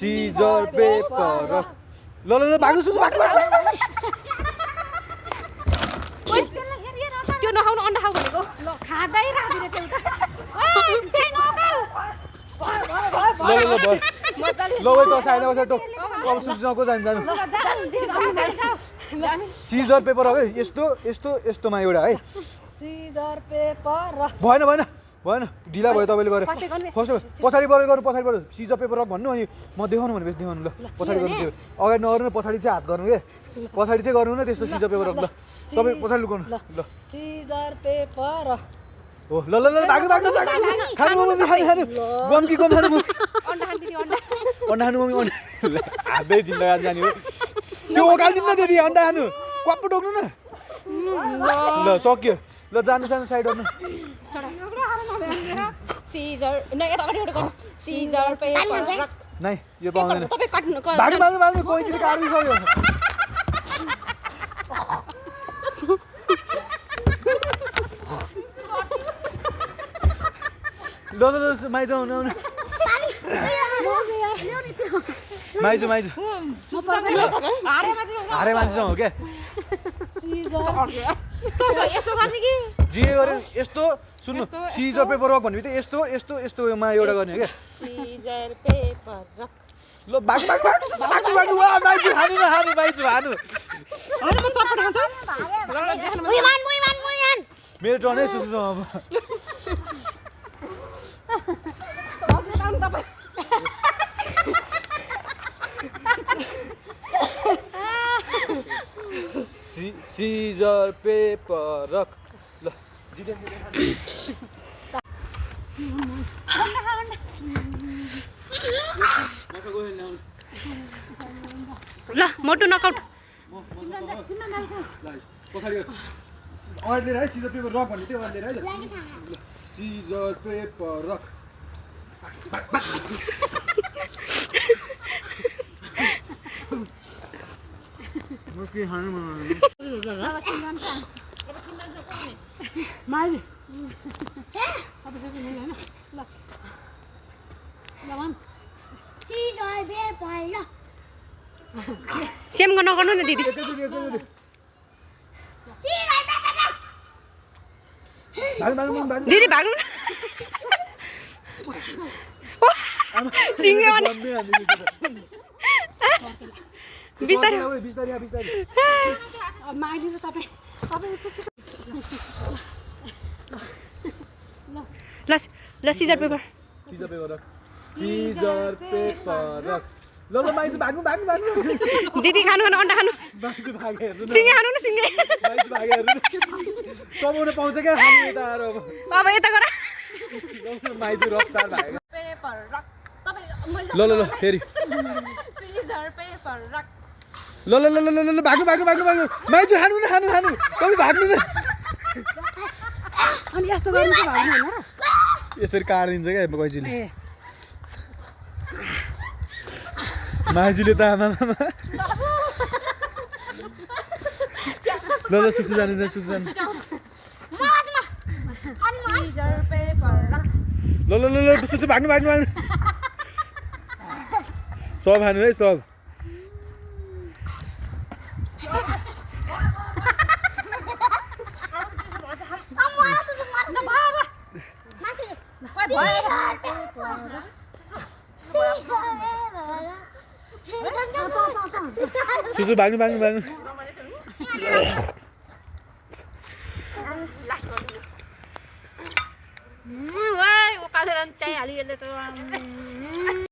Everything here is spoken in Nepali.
सिजर पेपर रक ल ल ल भाग्नु सुसु भाग्नु त्यो नखाउनु अन्डा खाऊ भनेको ल खाँदै राख्दिने त्यो त ओइ त्यही नखाऊ ल ल ल भयो ल वै त साइड बसेर टोक अब सुसुको जानु सिजर पेपर है यस्तो यस्तो यस्तोमा एउटा है सिजर पेपर रक भएन भएन भएन ढिला भयो तपाईँले गरेर फर्स्ट पछाडि परेर गर्नु पछाडि पऱ्यो सिजर पेपर रक भन्नु अनि म देखाउनु भनेपछि देखाउनु ल पछाडि गर्नु त्यो अगाडि नगर्नु पछाडि चाहिँ हात गर्नु के पछाडि चाहिँ गर्नु न त्यस्तो सिजर पेपर रक ल तपाईँ पछाडि लुकाउनु ल सिजर पेपर हो ल ल ल भाग्नु भाग्नु खानु मम्मी खानु खानु गम कि गम खानु अन्डा खान्दिनी अन्डा अन्डा खानु मम्मी अन्डा हातै जिन्दगी जाने हो त्यो ओकाल्दिनु न दिदी अन्डा खानु क्वाप्पो टोक्नु न ल सक्यो ल जानु सानो साइड गर्नु सिजर न यता अगाडि एउटा गर्नु सिजर पेपर रक नै यो पाउँदैन तपाईँ काट्नु भाग्नु भाग्नु भाग्नु कोइन्चले काटिसक्यो ल ल ल माइजु आउनु आउनु माइजु माइजु हारे मान्छेसँग हो क्या यसो गर्ने कि जे गरे यस्तो सुन्नु सिजर पेपर रक भन्ने बित्तिकै यस्तो यस्तो यस्तोमा एउटा गर्ने हो क्या सिजर पेपर रक ल भाग्नु भाग्नु भाग्नु भाग्नु वा माइजु हानु न हानु माइजु हानु हैन म चटपट खान्छु मेरो टर्न है सुसु अब सिजर पेपर रक ल जिते ल मोटु नकआउट पछाडि अगाडि लिएर है सिजर पेपर रक भन्ने त्यो अगाडि लिएर है सिजर पेपर रक म के खानु माइली सेम नगर्नु न दिदी दिदी भाग्नु सिङ्गे बिस्तारै बिस्तारै बिस्तारै माइली र तपाईँ ल ल scissor paper rock scissor paper rock ल ल माइजु भाग्नु भाग्नु भाग्नु दिदी खानु भने अन्डा खानु माइजु भागे हेर्नु सिङ्गे खानु न सिङ्गे माइजु भागे हेर्नु कमाउन पाउँछ क्या खानु यता आएर अब यता गर माइजु रफ्तार भागे पेपर रक ल ल ल फेरि सिजर पेपर रक ल ल ल ल ल ल भाग्नु भाग्नु भाग्नु भाग्नु माइजु खानु न खानु खानु तपाईँ भाग्नु न अनि यस्तो गर्नु चाहिँ भाग्नु हैन यसरी काटिदिन्छ क्या कैँचीले माइजूले त आमा ल ल सुसु जानु सुसु जानु सिजर पेपर रक ल ल ल ल सुसु भाग्नु भाग्नु भाग्नु सब खानु है सब सुसु भाग्नु भाग्नु भाग्नु वाइ उकालेर चाहिँ हालिएले त